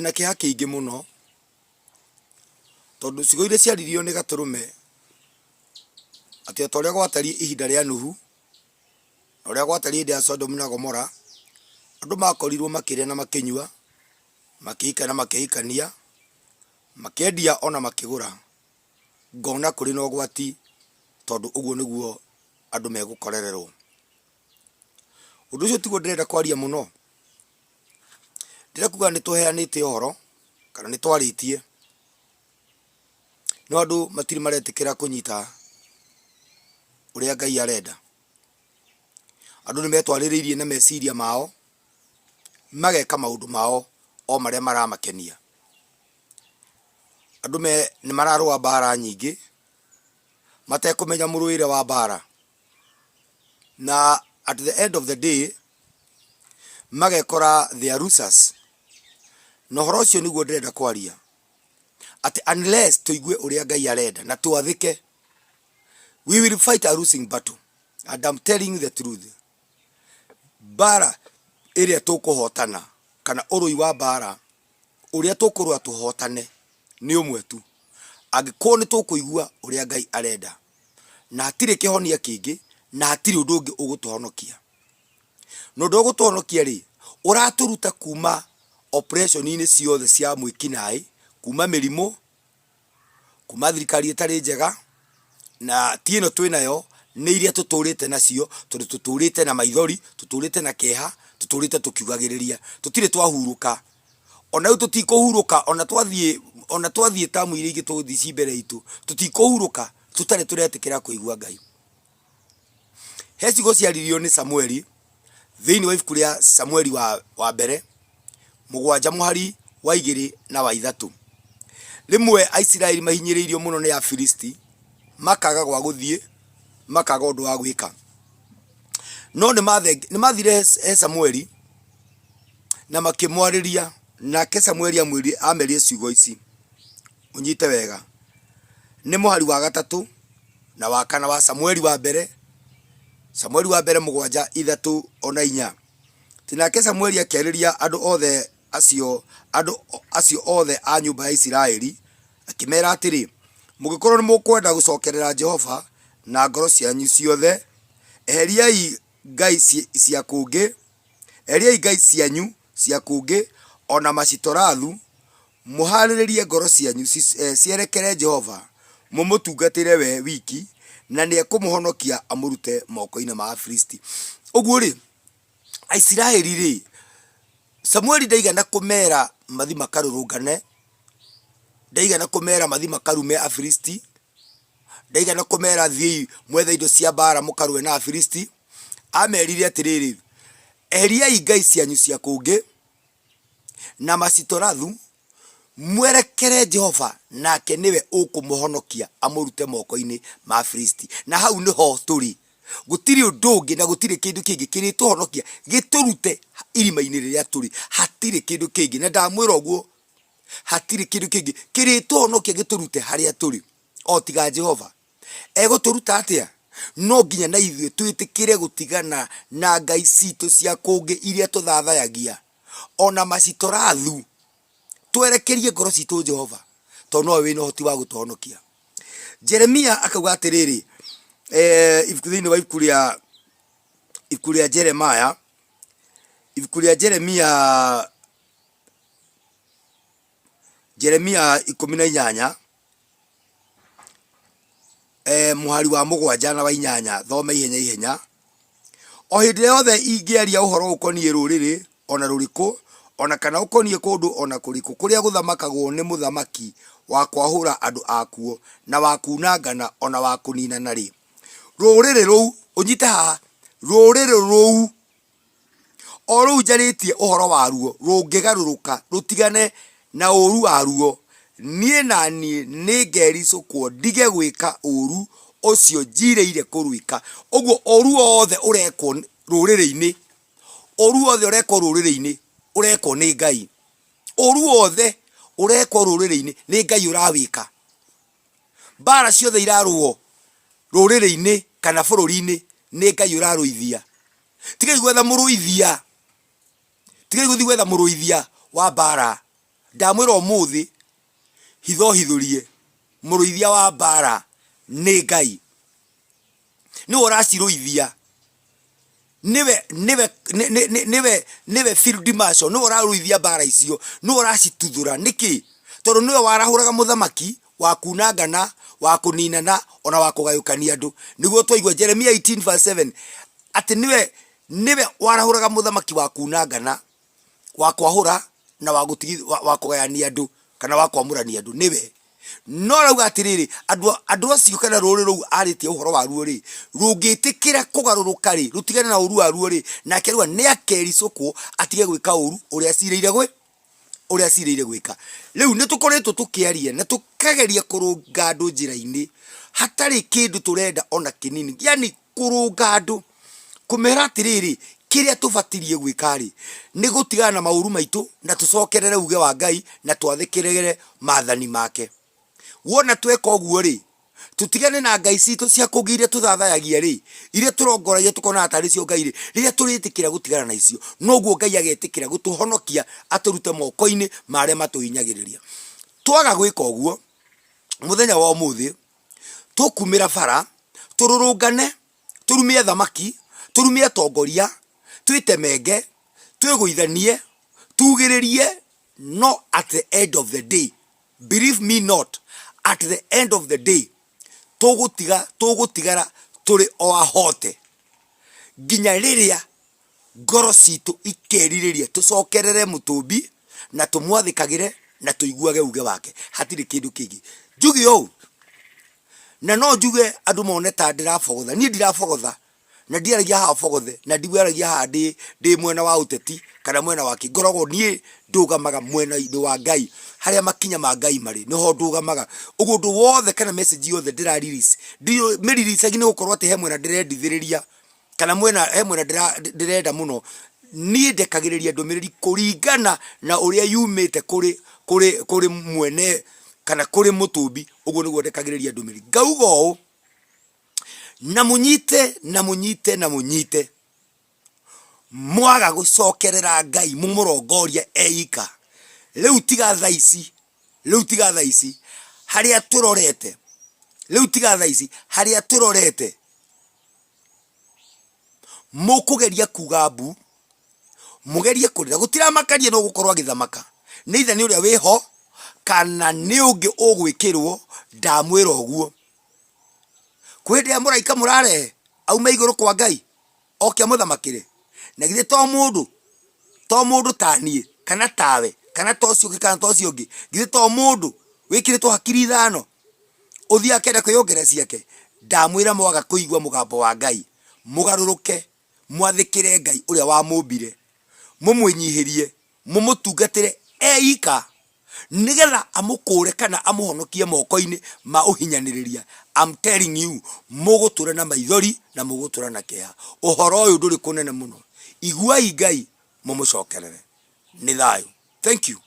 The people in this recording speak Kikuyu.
Ndĩna kĩeha kĩingĩ mũno, tondũ ciugo iria ciaririo nĩ Gatũrũme, atĩ o ta ũrĩa gwatariĩ ihinda rĩa Nuhu, na ũrĩa gwatariĩ hĩndĩ ya Sodomu na Gomora, andũ makorirwo makĩrĩa na makĩnyua, makĩhika na makĩhikania, makĩendia ona makĩgũra. Ngona kũrĩ na ũgwati tondũ ũguo nĩguo andũ megũkorererwo. Ũndũ ũcio tiguo ndĩrenda kwaria mũno, ndĩrenda kuga nĩ tũheanĩte ũhoro kana nĩ twarĩtie, no andũ matirĩ maretĩkĩra kũnyita ũrĩa Ngai arenda. Andũ nĩ metwarĩrĩirie na meciria mao, mageka maũndũ mao o marĩa maramakenia. Andũ me nĩ mararũa mbara nyingĩ, matekũmenya mũrũĩre wa mbara. Na at the end of the day, magekora they are losers. Na ũhoro ũcio nĩguo ndĩrenda kwaria, atĩ unless tũigue ũrĩa Ngai arenda na twathĩke, we will fight a losing battle and I'm telling you the truth. Mbara ĩrĩa tũkũhotana kana ũrũi wa mbara ũrĩa tũkũrũa tũhotane nĩ ũmwe tu, angĩkorwo nĩ tũkũigua ũrĩa Ngai arenda, na hatirĩ kĩhonia kĩngĩ, na hatirĩ ũndũ ũngĩ ũgũtũhonokia. Na ũndũ ũgũtũhonokia rĩ, ũratũruta kuma operation-inĩ ciothe cia mwĩkinaĩ, kuma mĩrimũ, kuma thirikari ĩtarĩ njega, na ti ĩno twĩ nayo, nĩ iria tũtũrĩte nacio, tondũ tũtũrĩte na maithori, tũtũrĩte na kĩeha, tũtũrĩte tũkiugagĩrĩria, tũtirĩ twahurũka. Ona rĩu tũtikũhurũka ona twathiĩ ona twathiĩ tamu iria ingĩ tũgũthiĩ ci mbere itũ, tũtikũhurũka tũtarĩ tũretĩkĩra kũigua Ngai. He ciugo ciaririo nĩ Samueli thĩinĩ wa ibuku rĩa Samueli wa, wa mbere mũgwanja mũhari wa igĩrĩ na wa ithatũ. Rĩmwe Aisiraeli mahinyĩrĩirio mũno nĩ Afilisti makaga gwa gũthiĩ, makaga ũndũ wa gwĩka. No nĩ mathire he Samueli na makĩmwarĩria, nake Samueli amerie ciugo ici, ũnyite wega, nĩ mũhari wa gatatũ na wa kana wa Samueli wa mbere, Samueli wa mbere mũgwanja ithatũ ona inya. Ti nake Samueli akĩarĩria andũ othe acio andũ acio othe a nyũmba ya Isiraeli, akĩmera atĩrĩ, Mũngĩkorwo nĩ mũkwenda gũcokerera Jehova na ngoro cianyu ciothe, eheriai ngai cia kũngĩ, eheriai ngai cianyu cia kũngĩ o na Mashitorathu, mũhaarĩrĩrie ngoro cianyu cierekere Jehova, mũmũtungatĩre we wiki, na nĩekũmũhonokia amũrute moko-inĩ ma Afilisti. Ũguo-rĩ, Aisiraeli rĩ, Samueli ndaigana kũmera mathi makarũrũngane, ndaigana kũmera mathi makarume Afilisti, ndaigana kũmera thiĩi mwethe indo cia mbara mũkarũe na Afilisti, amerire atĩrĩrĩ, eheriai ngai cianyu cia kũngĩ na Masitorathu, mwerekere Jehova nake nĩwe ũkũmũhonokia amũrute moko-inĩ ma Afilisti. Na hau nĩho tũrĩ. Gũtirĩ ũndũ ũngĩ na gũtirĩ kĩndũ kĩngĩ kĩrĩtũhonokia gĩtũrute irima-inĩ rĩrĩa tũrĩ. Hatirĩ kĩndũ kĩngĩ, na ndamwĩra ũguo, hatirĩ kĩndũ kĩngĩ kĩrĩtũhonokia gĩtũrute harĩa tũrĩ o tiga Jehova. Egũtũruta atĩa? No nginya na ithuĩ twĩtĩkĩre gũtigana na ngai citũ cia kũngĩ iria tũthathayagia, o na macitorathu, twerekerie ngoro citũ Jehova, tondũ nowe wĩna ũhoti wa gũtũhonokia. Jeremia akauga atĩrĩrĩ, eh, ibuku thĩinĩ wa ibuku rĩa ibuku rĩa Jeremiah, ibuku rĩa Jeremia Jeremia 18 eh, mũhari wa mũgwanja na wa inyanya thome ihenya ihenya o hĩndĩ ĩrĩa yothe ingĩaria ũhoro ũkoniĩ rũrĩrĩ o na rũrĩkũ o na kana ũkoniĩ kũndũ o na kũrĩkũ kũrĩa gũthamakagwo nĩ mũthamaki wa kwahũra andũ akuo na wa kunangana o na wa kũninana-rĩ, rũrĩrĩ rũu, ũnyite haha, rũrĩrĩ rũu o rũu njarĩtie ũhoro waruo rũngĩgarũrũka rũtigane na ũũru waruo, niĩ na niĩ nĩngericũkwo ndige gwĩka ũũru ũcio njirĩire kũrwĩka. Ũguo ũũru wothe ũrekwo rũrĩrĩ-inĩ, ũũru wothe ũrekwo rũrĩrĩ-inĩ, ũrekwo nĩ Ngai. Ũũru wothe ũrekwo rũrĩrĩ-inĩ nĩ Ngai ũrawĩka. Mbara ciothe irarũo rũrĩrĩ-inĩ kana bũrũri-inĩ nĩ Ngai ũrarũithia. Tigai gwetha mũrũithia, tigai gũthiĩ gwetha mũrũithia wa mbara. Ndamwĩra ũmũthĩ hitho hithũrie, mũrũithia wa mbara nĩ Ngai. Nĩwe ũracirũithia, nĩwe nĩwe nĩwe nĩwe field marshal, nĩwe ũrarũithia mbara icio, nĩwe ũracituthũra. Nĩkĩ? Tondũ nĩwe warahũraga mũthamaki wa kunangana, wa kũninana, ona wa kũgayũkania andũ. Nĩguo twaigua Jeremia 18 verse 7 atĩ nĩwe nĩwe warahũraga mũthamaki wa kunangana wa kwahũra na wa gũtigi wa, wa kũgayania andũ kana wa kwamũrania andũ nĩwe. No arauga atĩrĩrĩ, andũ andũ acio kana rũrĩrĩ rũu arĩtie ũhoro waruo rĩ, rũngĩtĩkĩra kũgarũrũka rĩ, rũtigane na ũru waruo rĩ, nake arauga nĩ akericũkwo atige gwĩka ũru ũrĩa acirĩire gwĩ ũrĩa acirĩire gwĩka. Rĩu nĩ tũkoretwo tũkĩaria na tũkageria kũrũnga andũ njĩra-inĩ hatarĩ kĩndũ tũrenda ona kĩnini, yani kũrũnga andũ, kũmera atĩrĩrĩ, kĩrĩa tũbatirie gwĩka-rĩ, nĩ gũtigana na maũru maitũ na tũcokerere uge wa Ngai na twathĩkĩre mathani make. Wona tweka ũguo-rĩ, tũtigane na ngai citũ cia kũngĩ iria tũthathayagia-rĩ, iria tũrongoragia tũkonaga tarĩ cio ngai-rĩ, rĩrĩa tũrĩtĩkĩra gũtigana na icio, noguo Ngai agetĩkĩra gũtũhonokia atũrute moko-inĩ ma arĩa matũhinyagĩrĩria. Twaga gwĩka ũguo, mũthenya wa ũmũthĩ, tũkumĩra bara, tũrũrũngane, tũrume athamaki, tũrume atongoria, twĩtemenge, twĩgũithanie, tugĩrĩrie, no at the end of the day, believe me not, at the end of the day, tũgũtiga tũgũtigara tũrĩ o ahote nginya rĩrĩa ngoro citũ ikerirĩria tũcokerere mũtũmbi na tũmwathĩkagĩre na tũiguage uge wake. Hatirĩ kĩndũ kĩngĩ. Njuge ũũ, na no njuge andũ mone ta ndĩrabogotha, niĩ ndirabogotha na ndiaragia haha bogothe na ndiaragia haha ndĩ ndĩ mwena wa ũteti kana mwena wa kĩ, ngoragwo niĩ ndũgamaga mwena-inĩ wa Ngai, harĩa makinya ma Ngai marĩ nĩho ndũgamaga. Ũguo ũndũ wothe kana message yothe ndĩra release, ndimĩ release agi nĩ gũkorwo atĩ he mwena ndĩrendithĩrĩria kana mwena he mwena ndĩrenda mũno, niĩ ndekagĩrĩria ndũmĩrĩri kũringana na ũrĩa yumĩte kũrĩ kũrĩ kũrĩ mwene kana kũrĩ mũtũmbi, ũguo nĩguo ndekagĩrĩria ndũmĩrĩri. Ngauga ũũ, na mũnyite na mũnyite na mũnyite, mwaga gũcokerera Ngai mũmũrongorie eika, rĩu tiga thaa ici, rĩu tiga thaa ici, harĩa tũrorete, rĩu tiga thaa ici, harĩa tũrorete, Mũkũgeria kuga mbu, mũgerie kũrĩra, gũtiramakania nũ ũgũkorwo agĩthamaka, nĩ either nĩ ũrĩa wĩho kana nĩ ũngĩ ũgwĩkĩrwo, ndamwĩra ũguo. Kwĩ hĩndĩ ĩrĩa mũraika mũrarehe aume igũrũ kwa Ngai oke amũthamakĩre? Na githĩ to mũndũ, to mũndũ ta niĩ kana tawe kana ta ũcio ũngĩ kana ta ũcio ũngĩ, githĩ to mũndũ wĩkĩrĩtwo hakiri ithano? Ũthiĩ akenda kwĩyongerera ciake, ndamwĩra mwaga kũigua mũgambo wa Ngai, mũgarũrũke, mwathĩkĩre Ngai ũrĩa wamũmbire, mũmwĩnyihĩrie, mũmũtungatĩre eika, nĩgetha amũkũre kana amũhonokie moko-inĩ ma ũhinyanĩrĩria. I'm telling you, mũgũtũra na maithori na mũgũtũra na kĩeha. Ũhoro ũyũ ndũrĩ kũnene mũno. Iguai Ngai, mũmũcokerere. Nĩ thayũ. Thank you.